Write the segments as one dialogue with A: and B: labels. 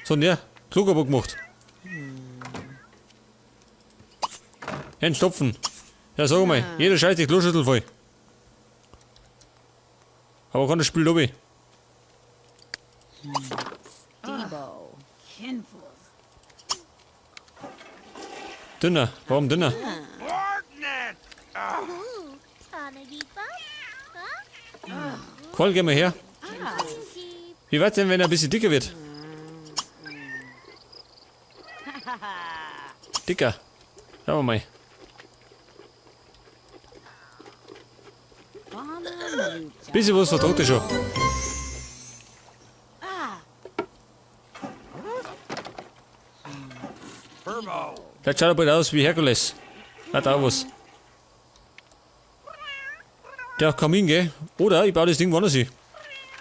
A: So, und der Klo kaputt gemacht. Entstopfen. Ja, sag mal, jeder scheißt die Kloschüssel voll. Aber kann das Spiel lobby. Dünner. Warum dünner? Koll, geh mal her. Wie weit denn, wenn er ein bisschen dicker wird? Dicker. Schauen wir mal. Bisschen was vertragt er schon. Vielleicht schaut er bald aus wie Herkules. Hat auch was. Der Kamin, gell? Oder ich baue das Ding woanders hin.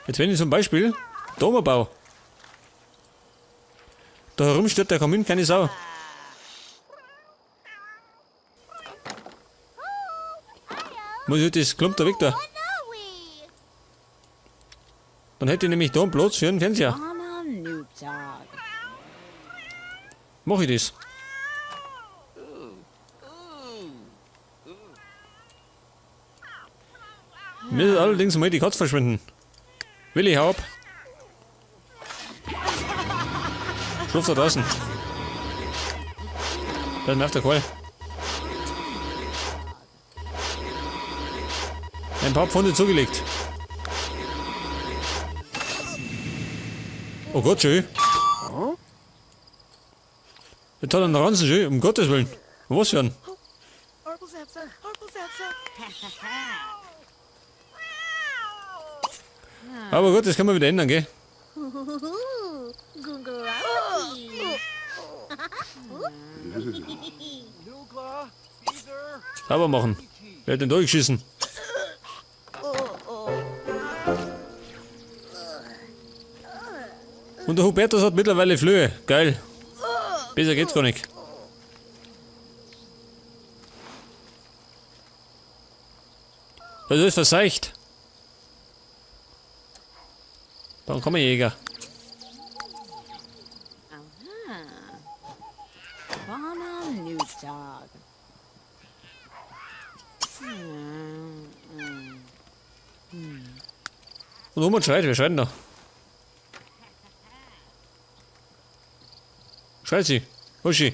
A: Jetzt wenn ich zum Beispiel da mal baue. Da herum steht der Kamin, keine Sau. Muss ich das Klump da weg da? Dann hätte ich nämlich da einen Platz für einen Fernseher. Mach ich das? Mir ist allerdings mal die Katze verschwinden. Willi, hau ab. Schlupf da draußen. Da nervt der Kohl. Ein paar Pfunde zugelegt. Oh Gott, schön. Jetzt hat er einen Ranzen, schön, um Gottes Willen. Was für ein? Aber gut, das kann man wieder ändern, gell? Sauber machen. Wer hat denn durchgeschissen? Und der Hubertus hat mittlerweile Flöhe. Geil. Besser geht's gar nicht. Das ist verseicht. Dann kommen Jäger. Und Oma schreit, wer schreit denn da? Schreit sie. Uschi.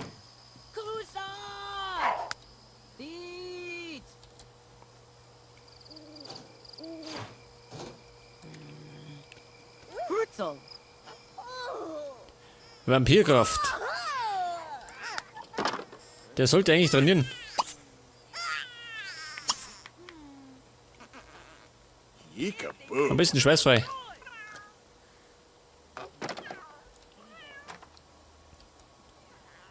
A: Vampirkraft. Der sollte eigentlich trainieren. Am besten schweißfrei.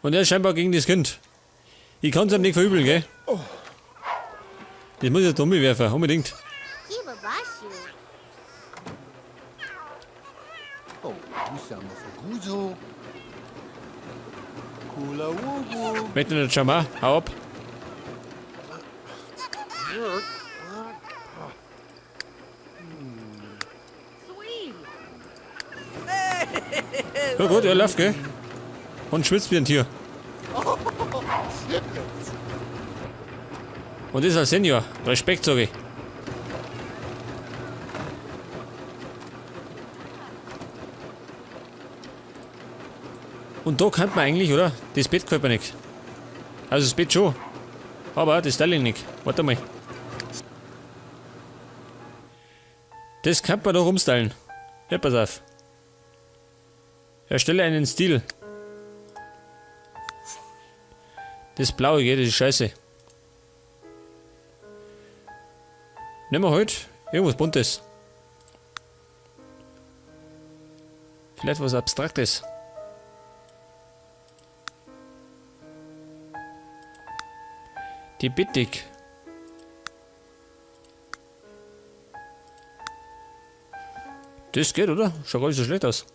A: Und er ist scheinbar gegen das Kind. Ich kann's ihm nicht verübeln, gell? Das muss ich jetzt umwerfen, unbedingt. Möchte nicht schon mal? Hau ab. Ja gut, er läuft, gell? Und schwitzt wie ein Tier. Und ist ein Senior. Respekt, sag ich. Und da kann man eigentlich, oder? Das Bett gefällt mir nicht. Also das Bett schon. Aber das Styling nicht. Warte mal. Das kann man doch umstylen. Ja, pass auf. Erstelle einen Stil. Das blaue geht, das ist scheiße. Nehmen wir heute irgendwas Buntes. Vielleicht was Abstraktes. Die Bittig. Das geht, oder? Schaut gar nicht so schlecht aus.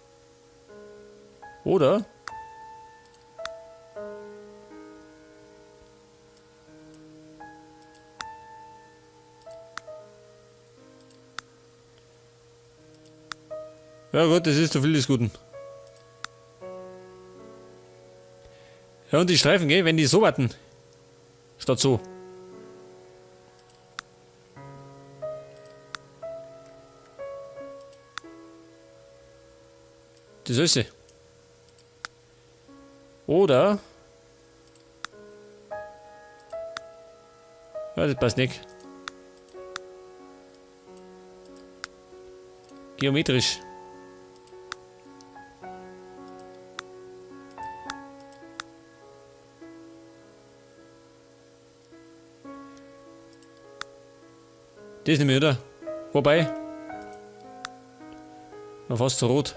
A: Oder? Ja gut, das ist zu viel des Guten. Ja, und die Streifen, gell, wenn die so warten. Statt so. Das ist sie. Oder. Ja, das passt nicht. Geometrisch. Das nehme ich, oder? Wobei. Noch fast zu rot.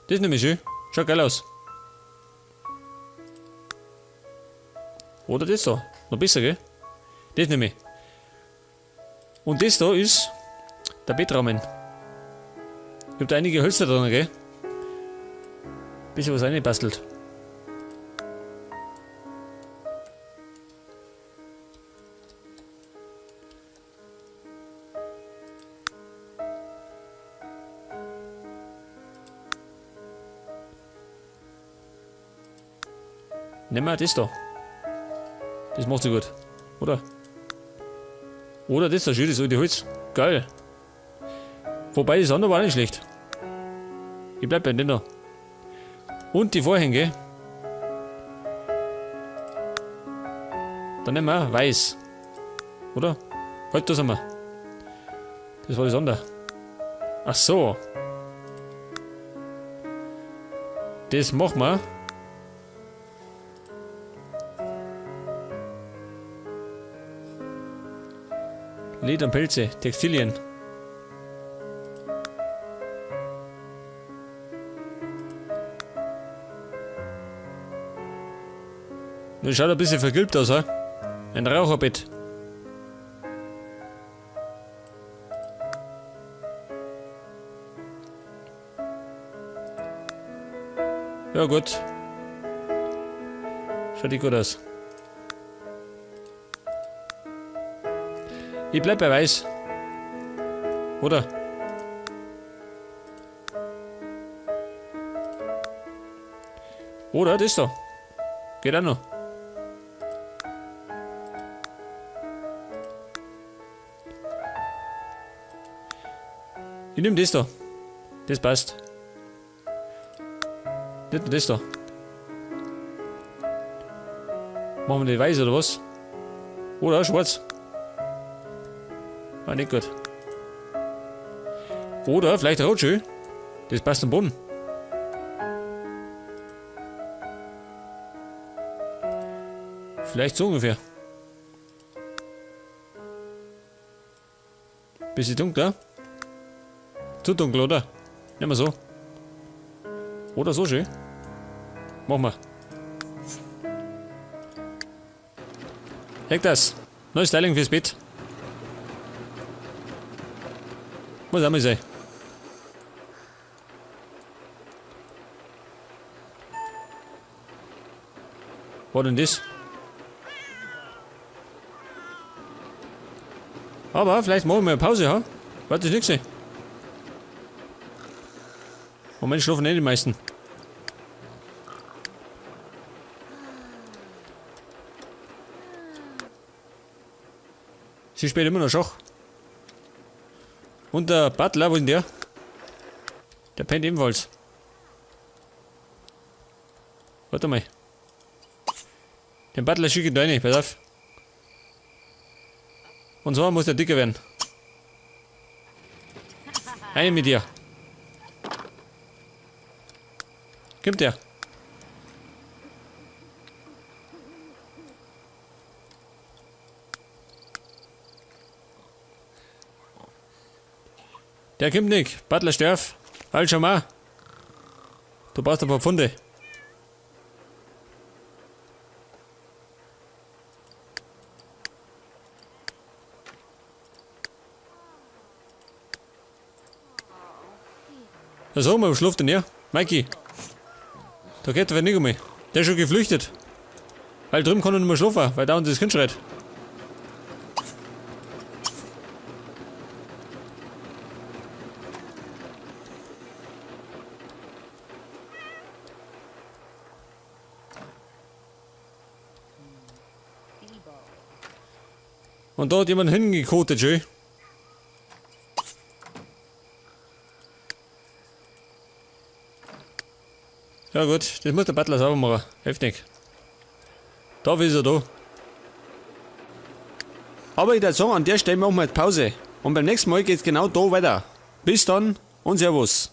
A: Das nehme ich schön. Schaut geil aus. Oder das da. Noch besser, gell? Das nehme ich. Und das da ist der Bettrahmen. Ich hab da einige Hölzer drin, gell? Bisschen was reingebastelt. Nehmen wir das da. Das macht sie gut. Oder? Oder das da, schön, das alte Holz. Geil. Wobei, das andere war nicht schlecht. Ich bleib bei dem da. Und die Vorhänge. Dann nehmen wir weiß. Oder? Halt, da sind wir. Das war das andere. Ach so. Das machen wir. Leder und Pelze, Textilien. Das schaut ein bisschen vergilbt aus, he? Ein Raucherbett. Ja gut. Schaut eh gut aus. Ich bleib bei Weiß. Oder? Oder das da. Geht auch noch. Ich nehm das da. Das passt. Nicht nur das da. Machen wir die weiß oder was? Oder schwarz. War nicht gut. Oder vielleicht rot schön. Das passt zum Boden. Vielleicht so ungefähr. Bisschen dunkler. Zu dunkel, oder? Nehmen wir so. Oder so schön. Machen wir. Heck das. Neues Styling fürs Bett. Muss auch mal sein. Was denn das? Aber vielleicht machen wir eine Pause, ha? Warte, das nächste. Moment, schlafen eh die meisten. Sie spielt immer noch Schach. Und der Butler, wo ist denn der? Der pennt ebenfalls. Warte mal. Den Butler schicke ich da rein, pass auf. Und zwar muss der dicker werden. Rein mit dir. Kommt der? Der kommt nicht. Butler Sterf. Halt schon mal. Du brauchst ein paar Pfunde. Na sag mal, wo schläft denn der? Mikey. Da geht der nicht um mich. Der ist schon geflüchtet. Weil drüben kann er nicht mehr schlafen, weil da unten das Kind schreit. Und da hat jemand hingekotet, schön. Ja gut, das muss der Butler sauber machen. Hilft nicht. Dafür ist er da. Aber ich würde sagen, an der Stelle machen wir jetzt Pause. Und beim nächsten Mal geht's genau da weiter. Bis dann und Servus.